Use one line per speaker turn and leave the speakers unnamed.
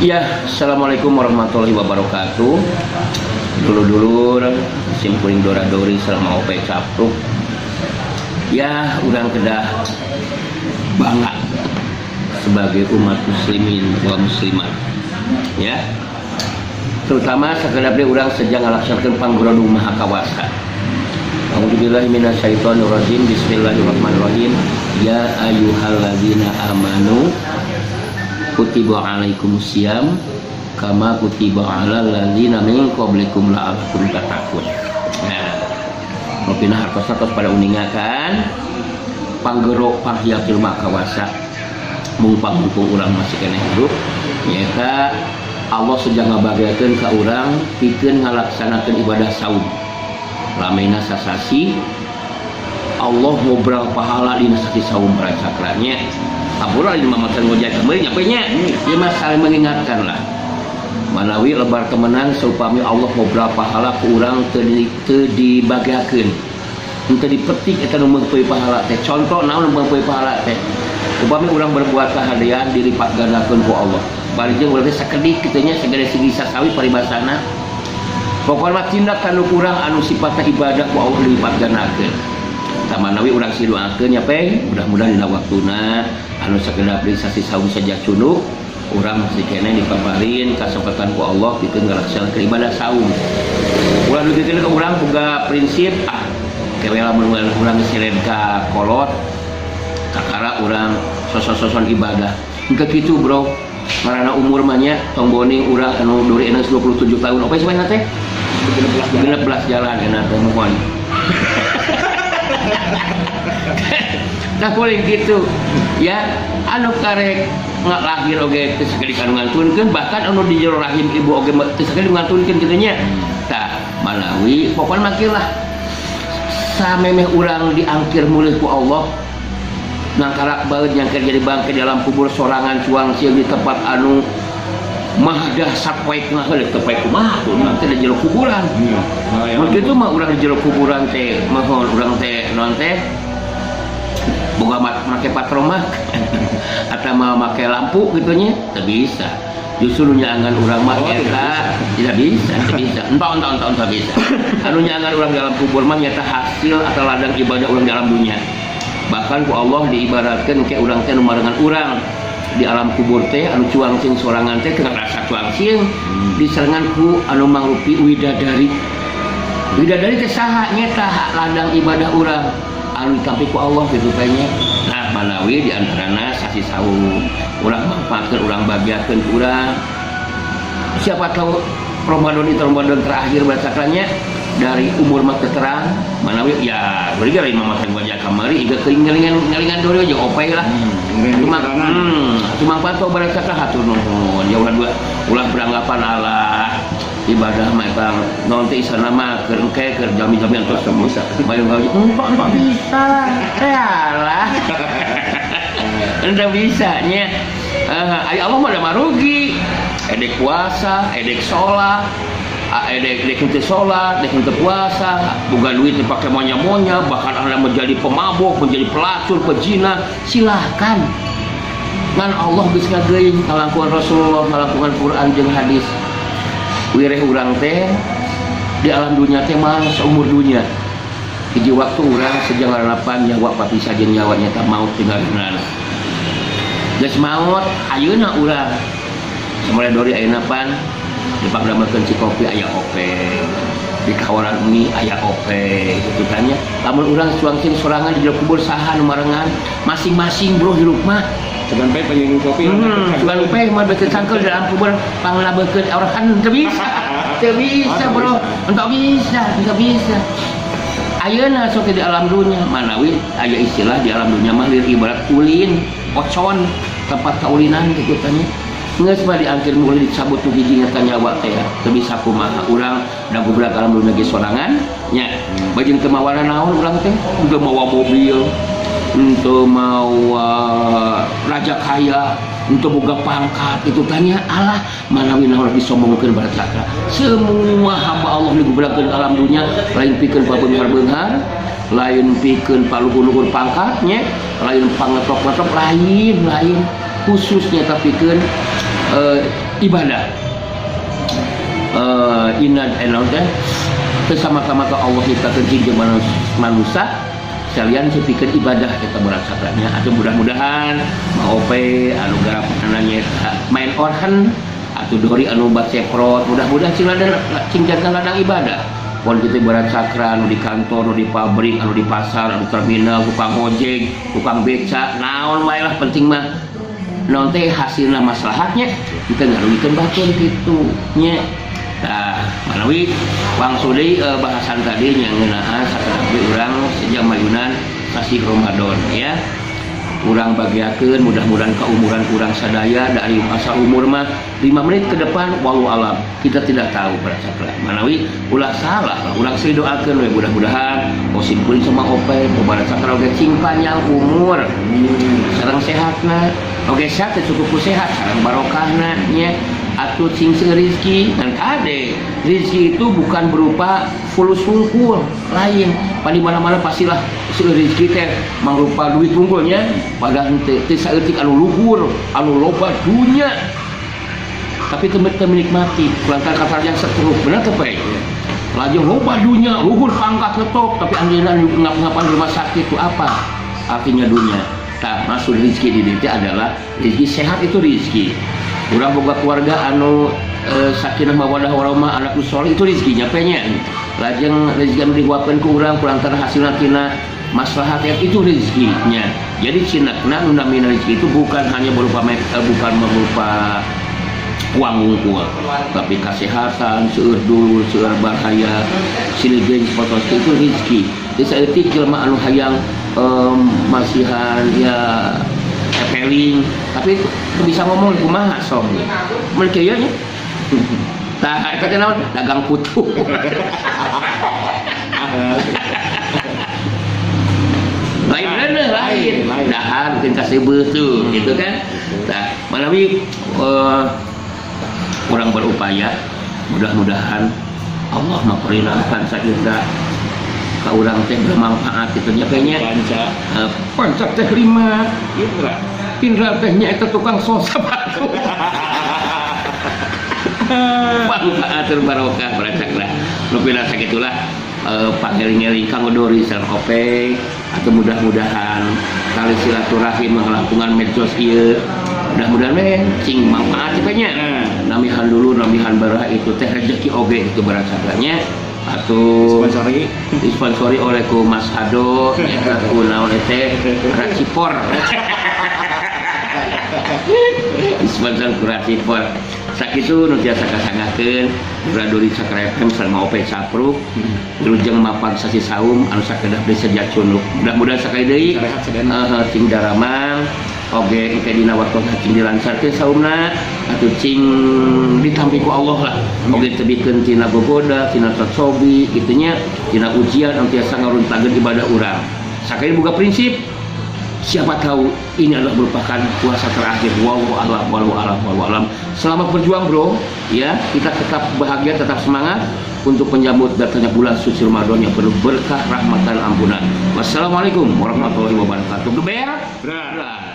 Ya, assalamualaikum warahmatullahi wabarakatuh. Dulur-dulur, sim kuring Dora Dori selama OP capruk. Ya, urang kedah bangga sebagai umat muslimin wa muslimat. Ya. Terutama sakedap deui urang sejak ngalaksanakeun panggorodung maha kawasa. A'udzubillahi minasyaitonirrajim. Bismillahirrahmanirrahim. Ya ayyuhalladzina amanu kutiba alaikumusiyam kama kutiba alal ladzina min qablikum la'allakum tattaqun. Nah, Rupina hartosna tos pada uninga kan panggero panghiatil kawasa mung pangmumpung urang masih keneh hidup, nyaeta Allah sejak ngabagiakeun ka urang pikeun ngalaksanakeun ibadah saum lamena sasasi. Allah ngobrol pahala dina sasi saum baracakranya. Ampura di mamacan ngojek kamari nyampe nya. Ieu mah saling mengingatkan lah. Manawi lebar temenan saupami Allah ngobrol pahala ku urang teu di, teu dibagiakeun. Henteu dipetik eta nu meungpeui pahala teh. Contoh naon nu meungpeui pahala teh? Upami urang berbuat kahadean dilipat gandakeun ku Allah. Bari jeung urang teh sakedik kitu nya, sagede sigi sasawi paribasana. Pokokna mah tindak tanduk urang anu sifatna ibadah ku Allah dilipat gandakeun. Manawi urang si doakeun nya pe, mudah-mudahan dina waktuna anu sakedap deui sasi saum saja cunduk, urang masih keneh dipaparin kasempatan ku Allah pikeun ngalaksanakeun ibadah saum. Ulah dugikeun ka urang boga prinsip, ah kewe lamun urang sired ka kolot kakara urang sosok-soson ibadah. Henteu kitu, bro. Marana umur mah nya tong boning urang anu duri enak 27 tahun apa sih teh? 16 jalan enak teh, mohon. Nah, boleh gitu ya, anu karek nggak lahir oge teu sakali kanu ngantunkeun, bahkan anu di jero rahim ibu oge teu sakali ngantunkeun kitu nya. Tah, manawi pokona mah lah samemeh urang diangkir mulih ku Allah nangkarak baeud nyangkir jadi bangke dalam kubur sorangan cuang sieun di tempat anu maha dahsyat poek mah heuh teu poek kumaha tuh nanti di jero kuburan. Mun kitu mah urang di jero kuburan teh mohon urang teh non teh boga make patromak atau mau make lampu gitu nya, teu bisa. Justru nu nyaangan urang mah
Oh, tidak.
Eta tidak bisa, tidak bisa, entah entah entah entah bisa. Anu nyaangan urang dalam kubur mah nyata hasil atau ladang ibadah urang dalam dunia. Bahkan ku Allah diibaratkan kayak urang teh nu marengan urang di alam kubur teh anu cuang sing sorangan teh kena rasa cuang sing diserengan ku anu mangrupi widadari. Widadari teh saha? Nyeta ladang ibadah urang anu ditampi ku Allah gitu kayaknya. Nah, manawi di antarana sasi saum urang manfaatkeun, urang bagiakeun ku urang. Siapa tahu Ramadan itu Ramadan terakhir bacakannya dari umur mah terang manawi ya beri lain mama wajah kamari iga keuing ngalingan ngalingan dori aja opai lah. Cuma cuma pantau baracaka hatur nuhun ya. Ulah dua ulah beranggapan Allah ibadah mah eta naon teh isana mah keur engke keur jami-jami entos
Bisa.
Bayu gaji entok entok bisa lah entah bisa nya. Eh, aya Allah mah da marugi edek puasa, edek sholat, edek edek henteu sholat, edek henteu puasa, boga duit dipakai monya-monya, bahkan anda menjadi pemabok, menjadi pelacur, pezina, silahkan. Ngan Allah geus ngageuing ngalakuan Rasulullah, ngalakuan Quran jeung hadis. Wireh urang teh di alam dunia teh mah seumur dunia. Hiji waktu urang sejak ngarapan nyawa papisah jeung nyawa nyata maut tinggal. Geus maut ayeuna urang samulai dori ayeuna pan dipangdamelkeun cikopi aya ope, di kawaran mie aya ope gitu kan ya. Lamun urang cuang sing sorangan di jero kubur, saha nu marengan? Masing-masing, bro, hirup mah.
Cuman pe pengen kopi.
Cuman pe mah beukeun cangkeul di dalam kubur panglabekeun orang kan teu bisa. Teu bisa, bro. Entah bisa, entah bisa. Ayeuna sok di alam dunia manawi aya istilah di alam dunia mah ibarat ulin, ocon, tempat kaulinan gitu kan ya. Geus mah diangkir mulai dicabut nu hiji nyata nyawa teh ya. Teu bisa kumaha urang da gubrak alam dunia ge sorangan nya. Bajing teu mawana naon urang teh, teu mawa mobil, untuk mau raja kaya, untuk boga pangkat itu tanya Allah manawi naon disombongkeun baracakra. Semua hamba Allah digubrakeun alam dunia lain pikeun pabeunghar-beunghar, lain pikeun paluhur-luhur pangkatnya, lain pangetok-ngetok, lain lain khususnya tapi pikeun Ibadah. Inna naon teh teu sama-sama ke Allah nyiptakeun jin jeung manusia salian pikeun ibadah eta berat sakralnya. Atau mudah-mudahan Mang Ope anu garap nyaeta main organ atau Dori anu baceprot, mudah-mudahan cing ladang, cing janten ladang ibadah. Pon kitu berat sakra anu di kantor, anu di pabrik, anu di pasar, anu terminal, tukang ojek, tukang beca, naon wae lah, penting mah naon teh hasilna maslahatnya kita ngarugikeun batur kitu nya. Tah, manawi wangsul deui bahasan tadi nya ngeunaan sakabeh urang sejak mayunan sasih Ramadan ya. Urang bagiakeun mudah-mudahan keumuran urang sadaya dari masa umur mah 5 menit ke depan, wallahu alam, kita tidak tahu pada sakra. Manawi ulah salah lah, urang sering doakeun we mudah-mudahan sim kuring sama Ope mubarak sakra oge cing panjang umur sareng sehatna oge, sehat teh cukup ku sehat sareng barokahna nya, atuh cing seueur rezeki. Dan kade, rezeki itu bukan berupa fulus hungkul, lain. Pada mana-mana pastilah seueur rezeki teh mangrupa duit hungkulnya, padahal teu teu saeutik anu luhur, anu loba dunya, tapi teu teu menikmati kulantaran katarajang setruk. Bener teu, Pe? Lajeng loba dunya, luhur pangkat ngetop, tapi anjeunna ngap-ngapan rumah sakit, itu apa artinya dunia? Tah, maksud rezeki di dieu teh adalah rezeki sehat, itu rezeki. Urang boga keluarga anu sakinah mawadah warahmah, anak nu soleh, itu rezekinya pe nya. Lajeng rezeki anu dihuapkeun ku urang kulantaran hasilna tina maslahat ya, itu rezekinya. Jadi cinakna nu namina rezeki itu bukan hanya berupa bukan berupa uang wungkul, tapi kesehatan, seueur dulur, seueur baraya, silih fotos, itu rezeki. Jadi saeutik jelema anu hayang masihan ya epeling, tapi teu bisa ngomong, kumaha sok mun kieu nya. Tah, eta teh naon? Dagang putu. Lain bener, lain.
Lain.
Dahar mungkin kasih tuh gitu kan. Nah, manawi kurang berupaya, mudah-mudahan Allah memperkenankan sakitu ka urang teh bermanfaat gitu nya kayaknya.
Panca.
Panca teh lima.
Indra.
Indra teh nya eta tukang sol sepatu. Manfaat barokah beracak lah nu pina sakitulah pangeling-eling kanggo Dori sareng Ope. Atau mudah-mudahan tali silaturahim melakukan medsos ieu mudah-mudahan we cing manfaat nya. Namihan dulu, namihan barah, itu teh rezeki oge itu beracaknya. Atau
Sponsori.
Disponsori oleh ku Mas Ado eta ku naon teh, Racipor, disponsor ku Racipor. Sakitu nu tiasa kasangakeun Dori Sakra FM sareng Ope Capruk. Wilujeng mapan sasi saum anu sakedah deui seja cunduk, mudah-mudahan sakali deui.
Sarehat sadayana.
Cing daramang oge engke dina waktu cing dilancarkeun saumna atuh cing ditampi ku Allah lah oge, tebikeun tina gogoda, tina cocobi kitu nya, tina ujian anu tiasa ngaruntagkeun ibadah urang. Sakali boga prinsip, siapa tahu ini adalah merupakan puasa terakhir. Wallahu a'lam, wallahu a'lam, wallahu a'lam. Selamat berjuang, bro ya. Kita tetap bahagia, tetap semangat untuk menyambut datangnya bulan suci Ramadan yang penuh berkah, rahmat dan ampunan. Wassalamualaikum warahmatullahi wabarakatuh. Geber.
Berat.
Berat.